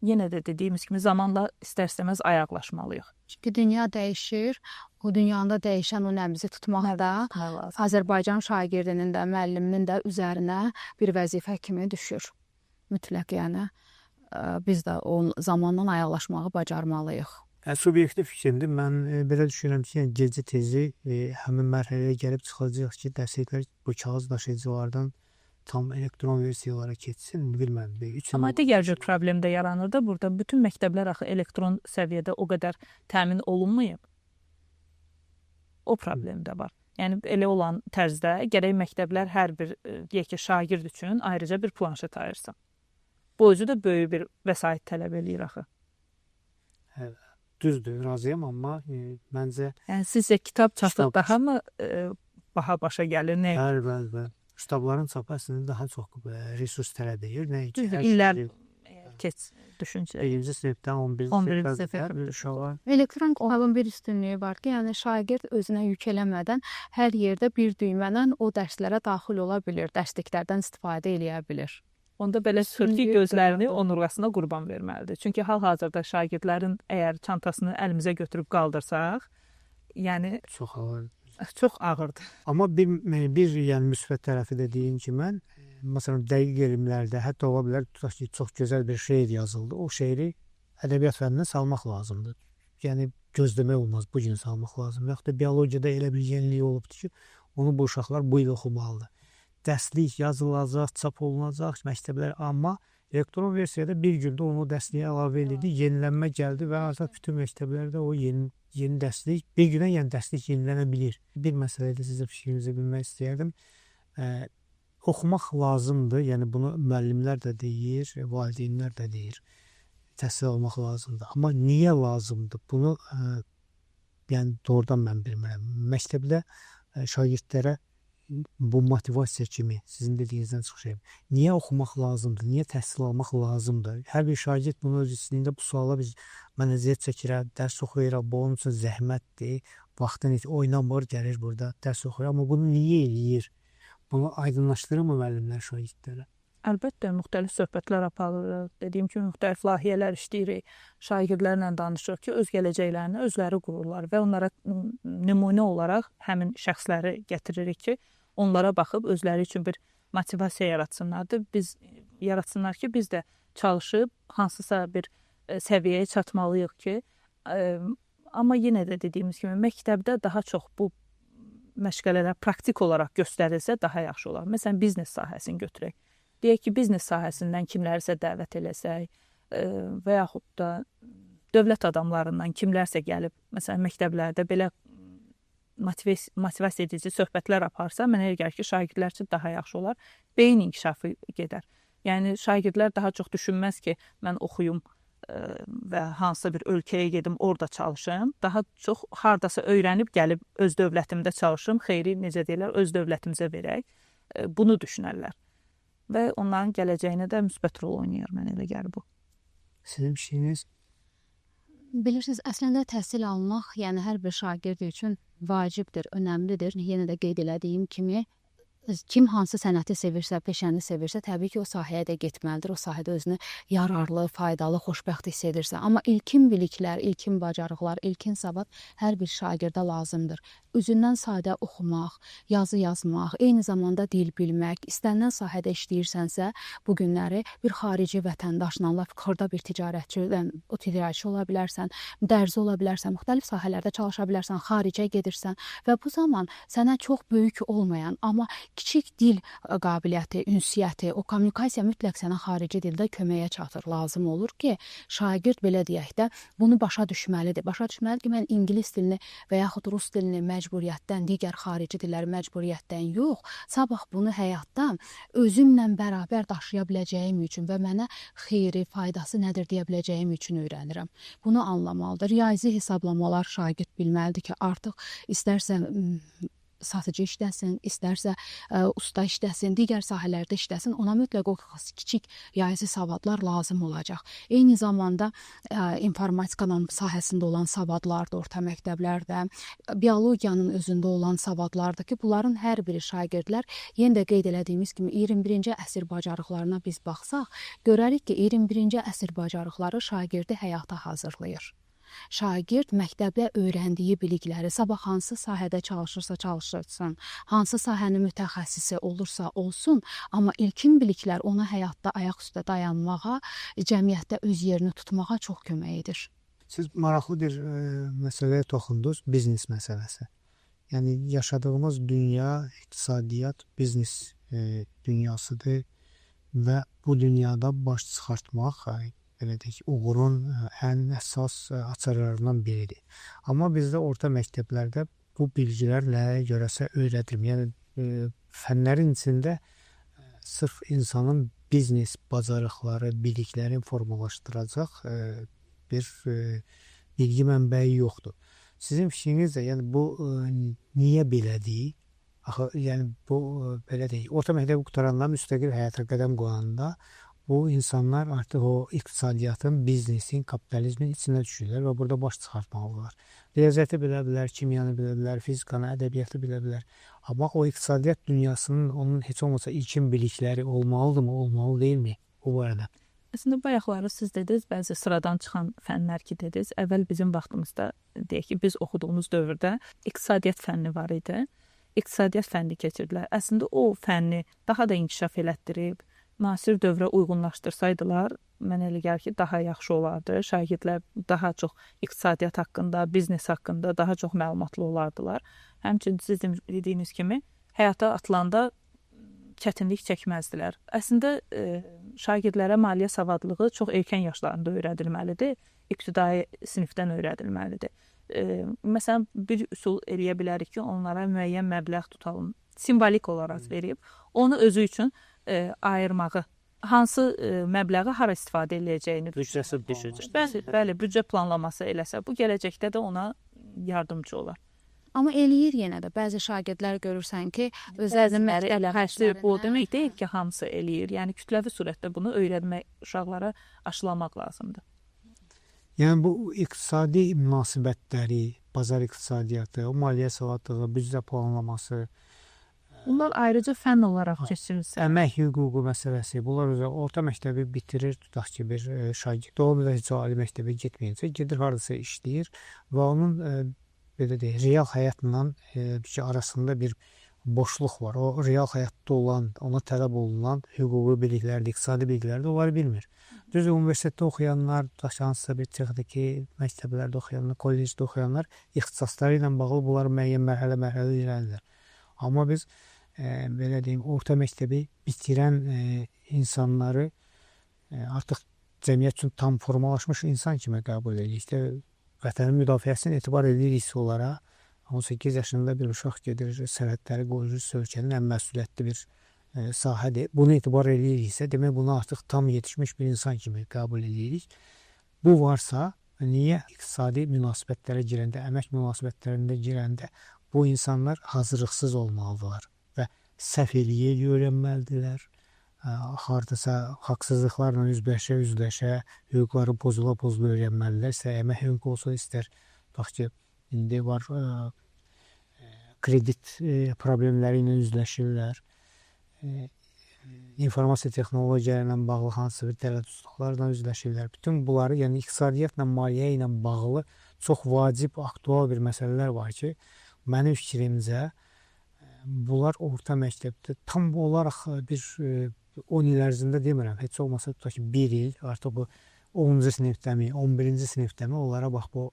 B: yenə də dediyimiz kimi zamanla istər-istəməz ayaqlaşmalıyıq.
C: Çünki dünya dəyişir, o dünyada dəyişən o nəbzi tutmaq da Azərbaycan şagirdinin də, müəlliminin də üzərinə bir vəzifə kimi düşür. Mütləq, yəni biz də o zamanla ayaqlaşmağı bacarmalıyıq.
A: Subyektiv fikrimdir. Mən belə düşünürəm ki, yəni gecə tezi həmin mərhələyə gəlib çıxacaq ki, dərsliklər bu kağız daşıyıcılardan tam elektron versiyalara keçsin, bilməm.
B: Amma digər cür problem də yaranır da burada. Bütün məktəblər axı elektron səviyyədə o qədər təmin olunmayıb. O problem də var. Yəni elə olan tərzdə gərək məktəblər hər bir, deyək ki, şagird üçün ayrıca bir planşet ayırsın. Bu özü də böyük bir vəsait tələb eləyir axı.
A: Düzdür, razıyam, amma məncə...
B: Yəni sizcə kitab çapı daha mı baha başa gəlir? Nə?
A: Bəli, bəli, bəli. Kitabların çapı əslində daha çox resurs tələb edir. Nə ki,
B: illər keç düşüncə.
A: 1-ci sinifdən 11-ci sinifə uşaqlar.
C: Elektron kitabın bir üstünlüyü var ki, yəni şagird özünə yük eləmədən hər yerdə bir düymənən o dərslərə daxil ola bilir, dərsliklərdən istifadə eləyə bilir.
B: Onda belə çıxır ki, gözlərini onurğasına qurban verməlidir. Çünki hal-hazırda şagirdlərin əgər çantasını əlimizə götürüb qaldırsaq, yəni
A: çox ağır.
B: Çox ağırdır.
A: Amma bir yəni müsbət tərəfi də deyim ki, mən Məsələn, dəqiq elmlərdə hətta ola bilər, tutaq ki, çox gözəl bir şeir yazıldı. O şeiri ədəbiyyat fənninə salmaq lazımdır. Yəni gözləmək olmaz, bu gün salmaq lazımdır. Yaxud da biologiyada elə bir yenilik olubdur ki, onu bu uşaqlar bu il oxumalıdır. Dərslik yazılacaq, çap olunacaq məktəblər, amma elektron versiyada bir gündə onu dərsliyə əlavə edildi, yenilənmə gəldi və artıq bütün məktəblərdə o yeni dərslik bir günə, yəni dərslik yenilənə bilir. Bir məsələdə sizə fikrinizi bilmək istəyərdim. Oxumaq lazımdır. Yəni bunu müəllimlər də deyir, valideynlər də deyir. Təhsil almaq lazımdır. Amma niyə lazımdır? Bunu yəni doğrudan mən bilmirəm. Məktəbdə şagirdlərə bu motivasiya kimi sizin dediyinizdən çıxış edirəm. Niyə oxumaq lazımdır? Niyə təhsil almaq lazımdır? Hər bir şagird bunu öz içində bu suala mən əziyyət çəkirəm, dərs oxuyuram, bu onun üçün zəhmətdir. Vaxtını heç oynamır, gəlir burada dərs oxuyur. Amma bunu niyə eləyir? Bunu aydınlaşdırır mı müəllimlər şagirdlərə?
B: Əlbəttə, müxtəlif söhbətlər aparırıq. Dediyim kimi, müxtəlif layihələr işləyirik. Şagirdlərlə danışırıq ki, öz gələcəklərini özləri qururlar və onlara nümunə olaraq həmin şəxsləri gətiririk ki, onlara baxıb özləri üçün bir motivasiya yaratsınlar. Biz yaratsınlar ki, biz də çalışıb hansısa bir səviyyəyə çatmalıyıq ki, amma yenə də dediyimiz kimi məktəbdə daha çox bu məşğələlər praktik olaraq göstərilsə daha yaxşı olar. Məsələn, biznes sahəsini götürək. Deyək ki, biznes sahəsindən kimlərisə dəvət eləsək və yaxud da dövlət adamlarından kimlərsə gəlib, məsələn, məktəblərdə belə motivasiya edici söhbətlər aparsa, mənə elə gəlir ki, şagirdlər üçün daha yaxşı olar. Beyin inkişafı gedər. Yəni, şagirdlər daha çox düşünməz ki, mən oxuyum və hansısa bir ölkəyə gedim, orada çalışım. Daha çox hardasa öyrənib gəlib öz dövlətimdə çalışım, xeyri, necə deyirlər, öz dövlətimizə verək. Bunu düşünərlər. Və onların gələcəyinə də müsbət rol oynayır, mənə elə gəlir bu.
A: Sizin fikriniz?
C: Bilirsiniz, əslində təhsil almaq, yəni hər bir şagird üçün vacibdir, önəmlidir. Yenə də qeyd elədiyim kimi, kim hansı sənəti sevirsə, peşəni sevirsə, təbii ki, o sahəyə də getməlidir. O sahədə özünü yararlı, faydalı, xoşbəxt hiss edirsə. Amma ilkin biliklər, ilkin bacarıqlar, ilkin savad hər bir şagirdə lazımdır. Üzündən sadə oxumaq, yazı yazmaq, eyni zamanda dil bilmək, istənilən sahədə işləyirsənsə, bu günləri bir xarici vətəndaşla, lap xırda bir ticarətçi, o ticarətçi ola bilərsən, dərzi ola bilərsən, müxtəlif sahələrdə çalışa bilərsən, xaricə gedirsən və bu zaman sənə çox böyük olmayan, amma kiçik dil qabiliyyəti, ünsiyyəti, o kommunikasiya mütləq sənə xarici dildə köməyə çatır. Lazım olur ki, şagird belə deyək də bunu başa düşməlidir. Başa düşməlidir ki, mən ingilis dilini və yaxud rus dilini məcburiyyətdən, digər xarici dilləri məcburiyyətdən yox, sabah bunu həyatda özümlə bərabər daşıya biləcəyim üçün və mənə xeyri, faydası nədir deyə biləcəyim üçün öyrənirəm. Bunu anlamalıdır. Riyazi hesablamalar şagird bilməlidir ki, artıq istərsə satıcı işləsin, istərsə usta işləsin, digər sahələrdə işləsin, ona mütləq o kiçik riyazi savadlar lazım olacaq. Eyni zamanda informatikanın sahəsində olan savadlar da orta məktəblərdə, biologiyanın özündə olan savadlardır ki, bunların hər biri şagirdlər, yenə də qeyd elədiyimiz kimi 21-ci əsr bacarıqlarına biz baxsaq, görərik ki, 21-ci əsr bacarıqları şagirdi həyata hazırlayır. Şagird məktəbdə öyrəndiyi bilikləri sabah hansı sahədə çalışırsa çalışırsın, hansı sahənin mütəxəssisi olursa olsun, amma ilkin biliklər ona həyatda ayaq üstə dayanmağa, cəmiyyətdə öz yerini tutmağa çox kömək edir.
A: Siz maraqlı bir məsələyə toxundunuz, biznes məsələsi. Yəni yaşadığımız dünya iqtisadiyyat, biznes dünyasıdır və bu dünyada baş çıxartmaq, belə deyək, uğurun ən əsas açarlarından biridir. Amma bizdə orta məktəblərdə bu bilgilər nəyə görəsə öyrədilmir. Yəni fənlərin içində sırf insanın biznes bacarıqları, biliklərini formalaşdıracaq bir bilgi mənbəyi yoxdur. Sizin fikrinizcə, yəni bu niyə belədir? Axı, yəni bu belə deyək, orta məktəbi qurtaranda, müstəqil həyata qədəm qoyanda bu insanlar artıq o iqtisadiyyatın, biznesin, kapitalizmin içinə düşürlər və burada baş çıxartmalıdırlar. Riyaziyyatı bilə bilər, kimyanı bilə bilər, fizikanı, ədəbiyyatı bilə bilər. Amma o iqtisadiyyat dünyasının onun heç olmasa ilkin bilikləri olmalıdırmı, olmalı deyilmi bu barədə?
B: Əslində, bayaqları siz dediniz, bəzi sıradan çıxan fənlər ki dediniz. Əvvəl bizim vaxtımızda, deyək ki, biz oxuduğumuz dövrdə iqtisadiyyat fənni var idi. iqtisadiyyat fənni keçirdilər. Əslində o fənni daha da inkişaf elətdirib müasir dövrə uyğunlaşdırsaydılar, mənə elə gəlir ki, daha yaxşı olardı. Şagirdlər daha çox iqtisadiyyat haqqında, biznes haqqında daha çox məlumatlı olardılar. Həmçinin sizin dediyiniz kimi həyata atılanda çətinlik çəkməzdilər. Əslində şagirdlərə maliyyə savadlılığı çox erkən yaşlarında öyrədilməlidir. İbtidai sinifdən öyrədilməlidir. Məsələn, bir üsul eləyə bilərik ki, onlara müəyyən məbləğ tutalım, simvolik olaraq verib, onu özü üçün ayırmağı, hansı məbləği hara istifadə eləyəcəyini
D: büdcəsi düşəcək.
B: Bəli, bəli, büdcə planlaması eləsə, bu gələcəkdə də ona yardımcı olar.
C: Amma eləyir yenə də. Bəzi şagirdlər görürsən ki, özlərinin məktəb xərclərindən.
B: Bu demək deyil ki, hamısı eləyir. Yəni kütləvi surətdə bunu öyrətmək, uşaqlara aşılamaq lazımdır.
A: Yəni bu iqtisadi münasibətləri, bazar iqtisadiyyatı, o maliyyə savadlılığı, büdcə planlaması,
B: bunlar ayrıca fənn olaraq keçirilsə.
A: Əmək hüququ məsələsi, bunlar özü orta məktəbi bitirir, tutaq ki, bir şagird o da heç ali məktəbə getməyəcək, gedir hardasa işləyir və onun belə deyək, real həyatla arasında bir boşluq var. O real həyatda olan, ona tələb olunan hüquqi biliklərdir, iqtisadi biliklərdir, onları bilmir. Düzdür, universitetdə oxuyanlar, hansısa bir texniki məktəblərdə oxuyanlar, kollecdə oxuyanlar ixtisasları ilə bağlı bunlar müəyyən mərhələ-mərhələ irəliləyirlər. Amma biz belə deyim, orta məktəbi bitirən insanları artıq cəmiyyət üçün tam formalaşmış insan kimi qəbul edirik. İşte, vətənin müdafiəsini etibar ediriksə onlara, 18 yaşında bir uşaq gedir, sərhədləri qoruyur, ölkənin ən məsuliyyətli bir sahədir. Bunu etibar ediriksə, demək bunu artıq tam yetişmiş bir insan kimi qəbul edirik. Bu varsa, niyə iqtisadi münasibətlərə girəndə, əmək münasibətlərində girəndə bu insanlar hazırlıqsız olmalıdırlar və səhv eləyə öyrənməlidirlər. Hardasa haqsızlıqlarla üzləşə, hüquqları pozula-pozula öyrənməlidirlər. İstər əmək hüququ olsa, istər bax ki, indi var kredit problemləri ilə üzləşirlər. İnformasiya texnologiyaları ilə bağlı hansısa bir tələssuzluqlarla üzləşirlər. Bütün bunları, yəni iqtisadiyyatla, maliyyə ilə bağlı çox vacib, aktual bir məsələlər var ki, mənim fikrimcə bunlar orta məktəbdə tam olaraq bir 10 il ərzində demirəm, heç olmasa tutaq ki, 1 il, artıq bu 10-cu sinifdəmi, 11-ci sinifdəmi onlara bax bu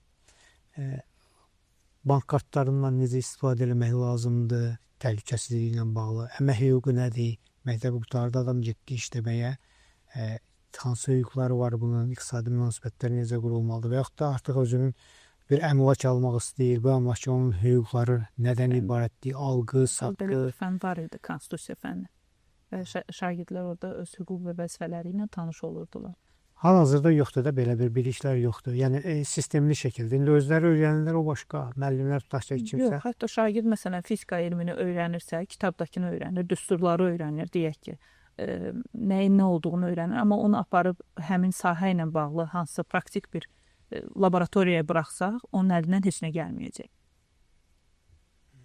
A: bank kartlarından necə istifadə eləmək lazımdır, təhlükəsizliyi ilə bağlı, əmək hüququ nədir, məktəbi qurtardı, adam getdi işləməyə, hansı hüquqları var bunun, iqtisadi münasibətləri necə qurulmalıdır və yaxud da artıq özünün bir əmlak almaq istəyir, bu əmlak onun hüquqları nədən ibarətdir, alqı, satqı.
B: Belə bir fənn var idi, konstitusiya fənni. Və şagirdlər orada öz hüquq və vəzifələri ilə tanış olurdular.
A: Hal-hazırda yoxdur da, belə bir biliklər yoxdur. Yəni sistemli şəkildə. İndi özləri öyrənirlər, o başqa. Müəllimlər tutaq ki, kimsə.
B: Yox, hətta şagird məsələn fizika elmini öyrənirsə, kitabdakını öyrənir, düsturları öyrənir, deyək ki, nəyin nə olduğunu öyrənir, amma onu aparıb həmin sahə ilə bağlı hansısa praktik bir laboratoriyaya buraxsaq, onun əlindən heç nə gəlməyəcək.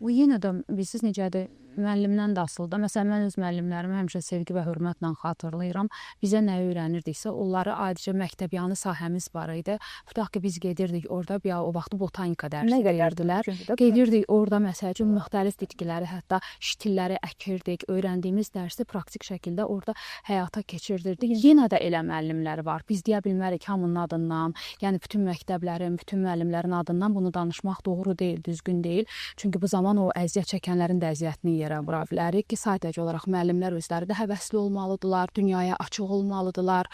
C: Bu yenə də bilirsiniz necədir? Müəllimdən də asılıdır. Məsələn, mən öz müəllimlərimi həmişə sevgi və hörmətlə xatırlayıram. Bizə nə öyrənirdiksə, onları adicə məktəbyanı sahəmiz var idi. Tutaq ki, biz gedirdik orada, o vaxtı botanika dərsi verirdilər. Gedirdik orada, məsəl üçün, müxtəlif bitkiləri, hətta şitilləri əkirdik. Öyrəndiyimiz dərsi praktik şəkildə orada həyata keçirdirdik. Yenə də elə müəllimlər var. Biz deyə bilmərik hamının adından, yəni bütün məktəblərin, bütün müəllimlərin adından bunu danışmaq doğru deyil, düzgün deyil. Çünki bu zaman o əziyyət çəkənlərin də əziyyətini yerə vura bilərik ki, sadəcə olaraq müəllimlər özləri də həvəsli olmalıdırlar, dünyaya açıq olmalıdırlar,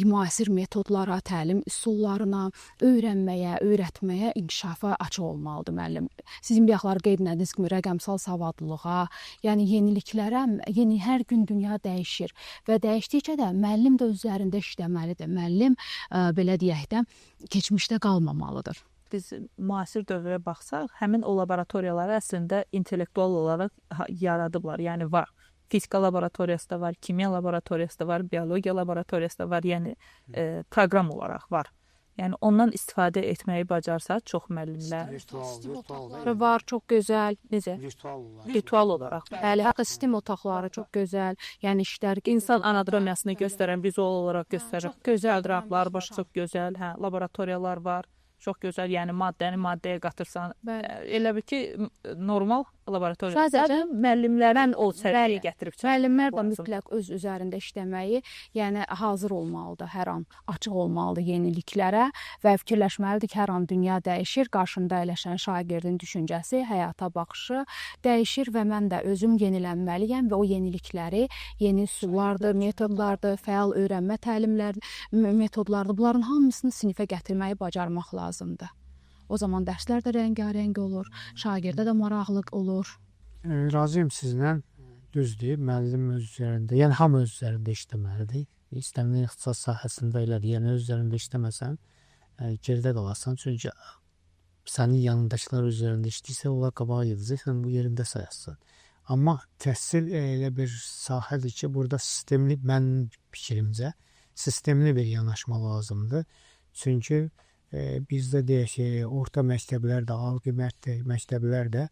C: müasir metodlara, təlim üsullarına, öyrənməyə, öyrətməyə, inkişafa açıq olmalıdır müəllim. Sizin bayaqlar qeyd etdiyiniz kimi rəqəmsal savadlılığa, yəni yeniliklərə, yeni hər gün dünya dəyişir və dəyişdikcə də müəllim də üzərində işləməlidir. Müəllim belə deyək də keçmişdə qalmamalıdır.
B: Biz müasir dövrə baxsaq, həmin o laboratoriyaları əslində intellektual olaraq yaradıblar. Yəni var. Fizika laboratoriyası da var, kimya laboratoriyası da var, biologiya laboratoriyası da var. Yəni proqram olaraq var. Yəni ondan istifadə etməyi bacarsa çox müəllimlər.
C: STEM otaqları var, çox gözəl.
B: Necə? Virtual olaraq.
C: Bəli, hətta STEM otaqları çox gözəl. Yəni işlər
B: insan anatomiyasını göstərən, vizual olaraq göstərir.
C: Çox gözəl
B: draplar var, çox gözəl, hə, laboratoriyalar var. Çox gözəl, yəni maddəni maddəyə qatırsan. Elə bil ki, normal Laboratoriya.
C: Sadəcə
B: müəllimlərin o səviyyəyə gətirib çıxarmaq.
C: Müəllimlər də mütləq öz üzərində işləməyi, yəni hazır olmalıdır, hər an açıq olmalıdır yeniliklərə və fikirləşməlidir ki, hər an dünya dəyişir, qarşımda əyləşən şagirdin düşüncəsi, həyata baxışı dəyişir və mən də özüm yenilənməliyəm və o yenilikləri, yeni üsullardır, metodlardır, fəal öyrənmə təlimlər metodlardır, bunların hamısını sinifə gətirməyi bacarmaq lazımdır. O zaman dərslər də rəngarəng olur, şagirdə də maraqlı olur.
A: Razıyam sizlə. Düzdür, müəllim öz üzərində, yəni hamı öz üzərində işləməlidir. İstənilən ixtisas sahəsində elədir. Yəni öz üzərində işləməsən, geridə qalasan. Çünki sənin yanındakılar öz üzərində işləyirsə, onlar qabağa gedəcək, sən bu yerində sayasın. Amma təhsil elə bir sahədir ki, burada sistemli, mənim fikrimcə, sistemli bir yanaşma lazımdır. Çünki bizdə deyək ki, orta məktəblər də, ali qiymətli məktəblər də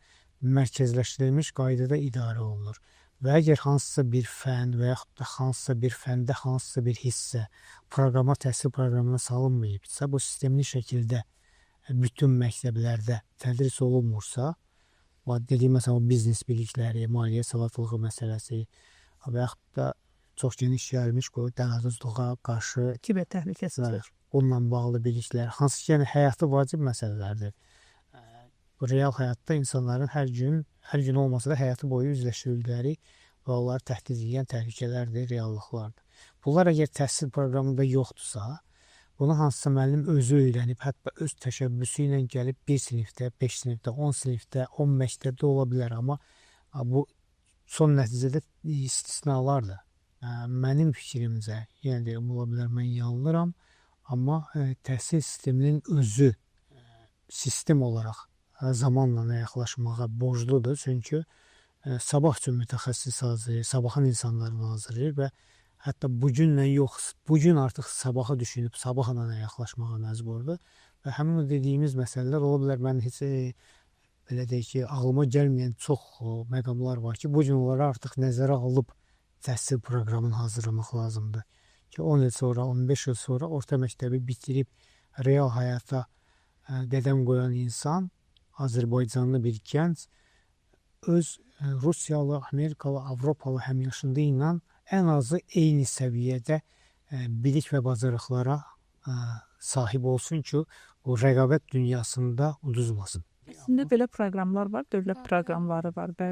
A: mərkəzləşdirilmiş qaydada idarə olunur. Və əgər hansısa bir fən və yaxud da hansısa bir fəndə hansısa bir hissə proqrama, təhsil proqramına salınmayıbsa, bu sistemli şəkildə bütün məktəblərdə tədris olunmursa, dediyim məsələn, o biznes bilikləri, maliyyə savadlılığı məsələsi və yaxud da çox geniş yayılmış bu dələduzluğa qarşı
B: kiber təhlükəsizlik,
A: onunla bağlı biliklər, hansı ki, yəni həyatı vacib məsələlərdir. Bu real həyatda insanların hər gün olmasa da həyatı boyu üzləşdirdikləri və onları təhdid edən təhlükələrdir, reallıqlardır. Bunlar əgər təhsil proqramında yoxdursa, bunu hansısa müəllim özü öyrənib, hətta öz təşəbbüsü ilə gəlib bir sinifdə, 5 sinifdə, 10 sinifdə, 10 məktəbdə ola bilər, amma bu son nəticədə istisnalardır. Mənim fikrimcə, yenə deyirəm, ola bilər mən yanılıram, amma təhsil sisteminin özü sistem olaraq zamanla ayaqlaşmağa borcludur. Çünki sabah üçün mütəxəssis hazırlayır, sabahın insanlarını hazırlayır və hətta bugünlə yox, bugün artıq sabahı düşünüb sabahla ayaqlaşmağa məcburdur. Və həmin o dediyimiz məsələlər ola bilər, mən heç belə deyək ki, ağlıma gəlməyən çox məqamlar var ki, bu gün onları artıq nəzərə alıb təhsil proqramını hazırlamaq lazımdır. Ki 10 il sonra, 15 il sonra orta məktəbi bitirib real həyata qədəm qoyan insan, Azərbaycanlı bir gənc öz Rusiyalı, Amerikalı, Avropalı həmyaşındı ilə ən azı eyni səviyyədə bilik və bacarıqlara sahib olsun ki, o rəqabət dünyasında uduzmasın.
B: Əslində belə proqramlar var, dövlət proqramları var və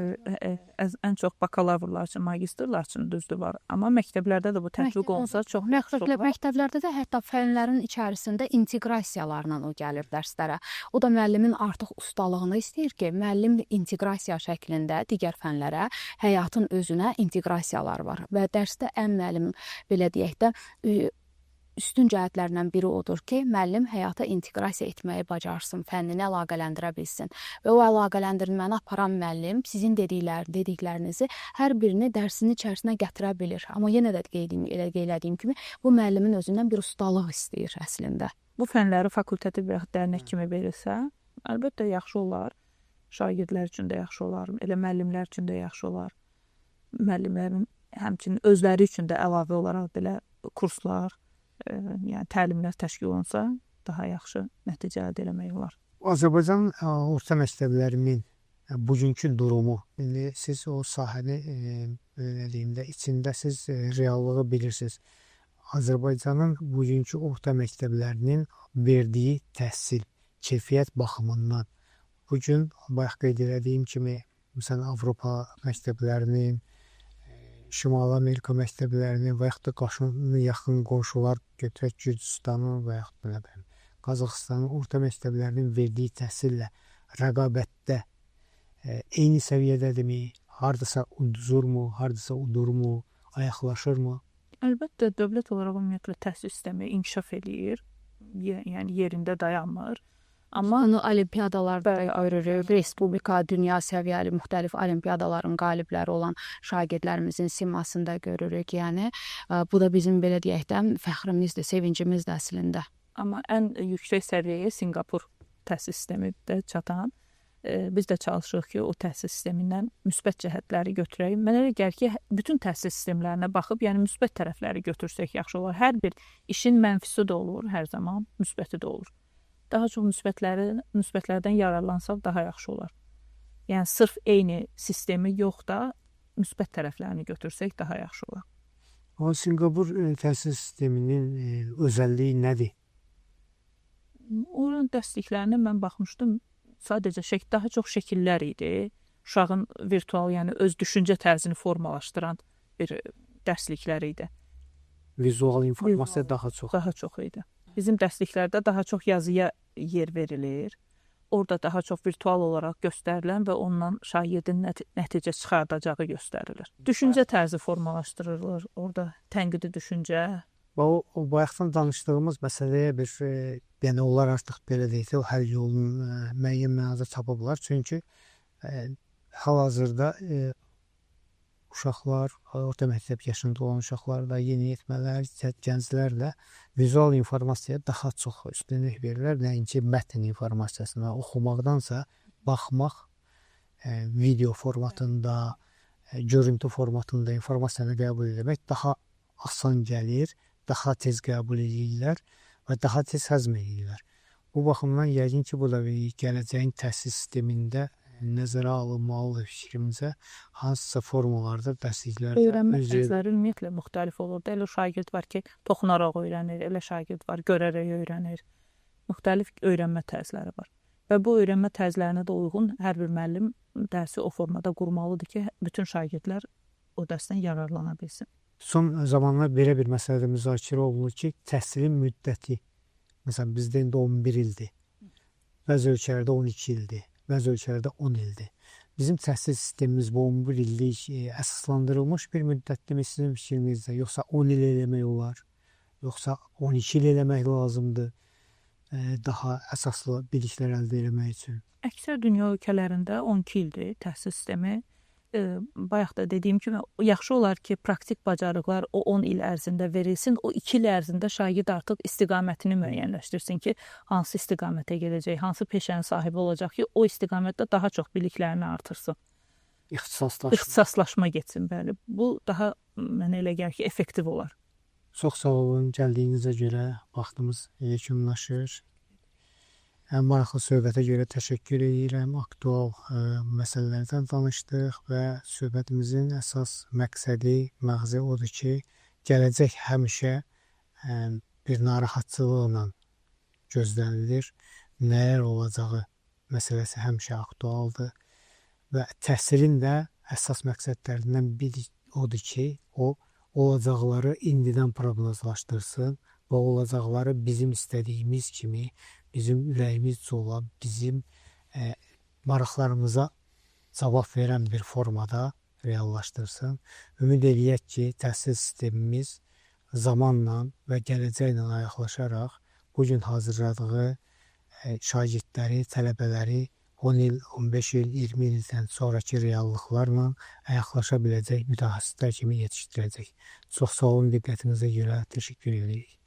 B: ən çox bakalavrlar üçün, magistrlar üçün düzdür var. Amma məktəblərdə də bu tətbiq olunsa çox yaxşı olar.
C: Məktəblərdə də hətta fənlərin içərisində inteqrasiyalarla o gəlir dərslərə. O da müəllimin artıq ustalığını istəyir ki, müəllim inteqrasiya şəklində digər fənlərə, həyatın özünə inteqrasiyalar var. Və dərsdə ən müəllim, belə deyək də, üstün cəhətlərindən biri odur ki, müəllim həyata inteqrasiya etməyi bacarsın, fənnini əlaqələndirə bilsin. Və o əlaqələndirilməni aparan müəllim sizin dediklərinizi hər birini dərsinin içərisinə gətirə bilir. Amma yenə də qeyd elədiyim kimi, bu müəllimin özündən bir ustalıq istəyir əslində.
B: Bu fənləri fakultativ və yaxud dərnək kimi verilsə, əlbəttə yaxşı olar. Şagirdlər üçün də yaxşı olar, elə müəllimlər üçün də yaxşı olar. Müəllimlərin həmçinin özləri üçün də əlavə olaraq belə kurslar, yəni təlimlər təşkil olunsa, daha yaxşı nəticə əldə eləmək olar.
A: Azərbaycan orta məktəblərinin bugünkü durumu, indi siz o sahəni belə deyim də, içində siz reallığı bilirsiniz. Azərbaycanın bugünkü orta məktəblərinin verdiyi təhsil, keyfiyyət baxımından bugün, bayaq qeyd elədiyim kimi, məsələn, Avropa məktəblərinin, Şimali Amerika məktəblərinin və yaxud da qarşını yaxın qonşular götürək Gürcüstanın və yaxud da nə bilim, Qazaxıstanın orta məktəblərinin verdiyi təhsillə rəqabətdə eyni səviyyədədirmi? Hardasa uduzurmu, hardasa udurmu, ayaqlaşırmı?
B: Əlbəttə, dövlət olaraq ümumiyyətlə təhsil sistemi inkişaf eləyir, yəni yerində dayanmır.
C: Amma onu olimpiyadalarda görürük, respublika, dünya səviyyəli müxtəlif olimpiyadaların qalibləri olan şagirdlərimizin simasında görürük. Yəni bu da bizim belə deyək də fəxrimizdir, sevincimizdir əslində.
B: Amma ən yüksək səviyyəyə Sinqapur təhsil sistemi də çatan, biz də çalışırıq ki, o təhsil sistemindən müsbət cəhətləri götürək. Mənə elə gəlir ki, bütün təhsil sistemlərinə baxıb, yəni müsbət tərəfləri götürsək yaxşı olar. Hər bir işin mənfisi də olur, hər zaman müsbəti də olur. Daha çox müsbətlərdən yararlansaq daha yaxşı olar. Yəni sırf eyni sistemi yox da müsbət tərəflərini götürsək daha yaxşı olar.
A: O Sinqapur təhsil sisteminin özəlliyi nədir?
B: Oranın dərsliklərinə mən baxmışdım. Sadəcə daha çox şəkillər idi. Uşağın virtual, yəni öz düşüncə tərzini formalaşdıran bir dərsliklər idi.
A: Vizual informasiya daha çox.
B: Daha çox idi. Bizim dərsliklərdə daha çox yazıya yer verilir. Orada daha çox virtual olaraq göstərilən və ondan şagirdin nəticə çıxardacağı göstərilir. Düşüncə tərzi formalaşdırılır. Orada tənqidi düşüncə.
A: Və o bayaqdan danışdığımız məsələyə bir, yəni onlar artıq belə deyək də, o həll yolunu müəyyən mənada tapıblar. Çünki hal-hazırda uşaqlar, orta məktəb yaşında olan uşaqlar da, yeniyetmələr, gənclər də vizual informasiyaya daha çox üstünlük verirlər, nəinki mətn informasiyasına. Oxumaqdansa baxmaq, video formatında, görüntü formatında informasiyanı qəbul etmək daha asan gəlir, daha tez qəbul edirlər və daha tez həzm edirlər. Bu baxımdan yəqin ki, bu da bir gələcəyin təhsil sistemində nəzərə alınmalıdır fikrimcə, hansısa formalarda dərsliklərdə
B: öyrənmə tərzləri ümumiyyətlə müxtəlif olur. Elə şagird var ki, toxunaraq öyrənir, elə şagird var, görərək öyrənir. Müxtəlif öyrənmə tərzləri var. Və bu öyrənmə tərzlərinə də uyğun hər bir müəllim dərsi o formada qurmalıdır ki, bütün şagirdlər o dərsdən yararlana bilsin.
A: Son zamanlar belə bir məsələdə müzakirə olunur ki, təhsilin müddəti, məsələn, bizdə indi 11 ildir, bəzi ölkələrdə 12 ildir, bəzi ölkələrdə 10 ildir. Bizim təhsil sistemimiz bu 11 illik əsaslandırılmış bir müddətdirmi sizin fikrinizdə? Yoxsa 10 il eləmək olar, yoxsa 12 il eləmək lazımdır daha əsaslı biliklər əldə eləmək üçün?
B: Əksər dünya ölkələrində 12 ildir təhsil sistemi. Bayaq da dediyim kimi, yaxşı olar ki, praktik bacarıqlar o 10 il ərzində verilsin. O 2 il ərzində şagird artıq istiqamətini müəyyənləşdirsin ki, hansı istiqamətə gedəcək, hansı peşənin sahibi olacaq ki, o istiqamətdə daha çox biliklərini artırsın.
A: İxtisaslaşma.
B: İxtisaslaşma getsin, bəli. Bu daha mənə elə gəlir ki, effektiv olar.
A: Çox sağ olun gəldiyinizə görə. Vaxtımız yekunlaşır. Ən maraqlı söhbətə görə təşəkkür edirəm. Aktual məsələlərdən danışdıq və söhbətimizin əsas məqsədi, məğzi odur ki, gələcək həmişə bir narahatçılıqla gözlənilir. Nələr olacağı məsələsi həmişə aktualdır və təhsilin də əsas məqsədlərindən biri odur ki, o olacaqları indidən proqnozlaşdırsın və olacaqları bizim istədiyimiz kimi, bizim ürəyimizcə olan, bizim maraqlarımıza cavab verən bir formada reallaşdırsın. Ümid eləyək ki, təhsil sistemimiz zamanla və gələcəklə ayaqlaşaraq bugün hazırladığı şagirdləri, tələbələri 10 il, 15 il, 20 ildən sonraki reallıqlarla ayaqlaşa biləcək mütəxəssislər kimi yetişdirəcək. Çox sağ olun, diqqətinizə görə təşəkkür edirik.